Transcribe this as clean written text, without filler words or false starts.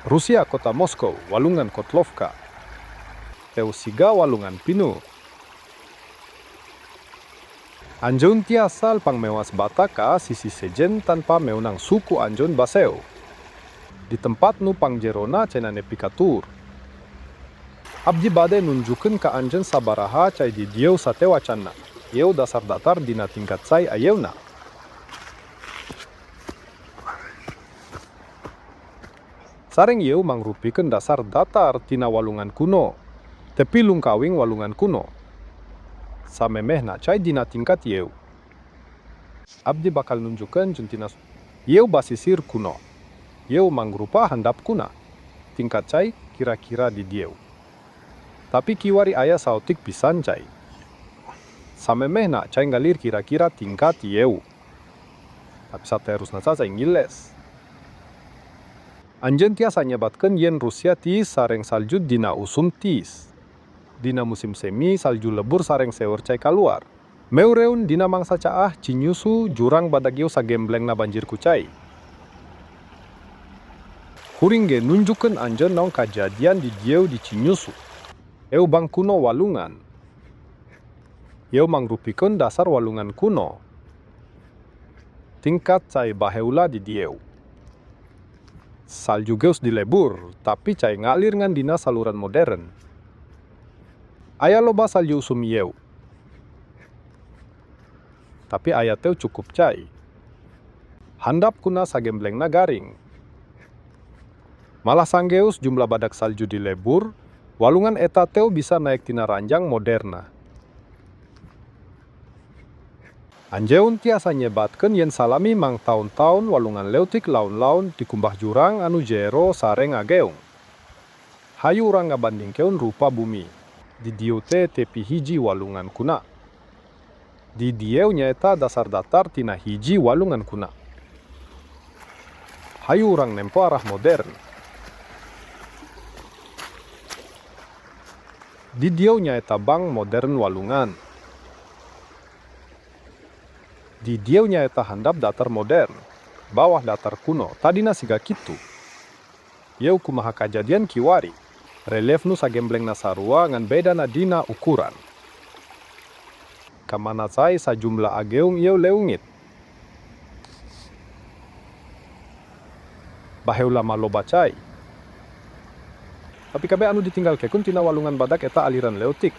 Rusia, kota Moskow, walungan Kotlovka. Teu siga walungan pinuh. Anjeun tiasa pangmewas bata ka sisi sejen tanpa meunang suku anjeun baseu. Di tempat nu pangjerona cenah nepi ka tur. Abdi bade nunjukkeun ka anjeun sabaraha cai di dieu satewacanna. Ieu dasar datar dina tingkat cai ayeuna. Sareng ieu mangrupikeun dasar datar tina walungan kuno. Tepi lungkawing walungan kuno. Samemehna cai dina tingkat ieu. Abdi bakal nunjukkeun tina ieu basisir kuno. Ieu mangrupa handap kuna. Tingkat cai kira-kira di dieu. Tapi kiwari aya saeutik pisan cai. Samemehna cai ngalir kira-kira tingkat ieu. Tapi saterusna cai ngiles. Anjeun tiasa nyebatkeun yen Rusia tiis sareng salju dina usum tiis. Dina musim semi salju lebur sareng seueur cai kaluar. Meureun dina mangsa caah cinyusu jurang badag ieu sagemblengna banjir ku cai. Kuring ge nunjukkeun anjeun naon kajadian di dieu di Cinyusu. Eu bang kuno walungan. Ieu mangrupikeun dasar walungan kuno. Tingkat cai baheula di dieu. Salju geus dilebur, tapi cai ngalir ngan dina saluran modern. Aya loba salju usum ieu. Tapi aya teu cukup cai. Handap kuna sagemblengna garing. Malah sanggeus jumlah badak salju dilebur, walungan eta teu bisa naek tina ranjang moderna. Anjeun tiasa nyebatkeun yen salami mangtaun-taun walungan leutik laun-laun dikumbah jurang anu jero sareng ageung. Hayu urang ngabandingkeun rupa bumi. Di dieu teh tepi hiji walungan kuna. Di dieu nyaeta dasar datar tina hiji walungan kuna. Hayu urang nempo arah modern. Di dieu nyaeta bank modern walungan. Di dieu nyaeta handap datar modern. Bawah datar kuno, tadina siga kitu. Ieu kumaha kajadian kiwari. Relief nu sagemblengna sarua ngan bedana dina ukuran. Kamana cai sajumlah ageung ieu leungit. Baheula mah loba cai. Tapi kabeh anu ditinggalkeun tina walungan badak eta aliran leutik.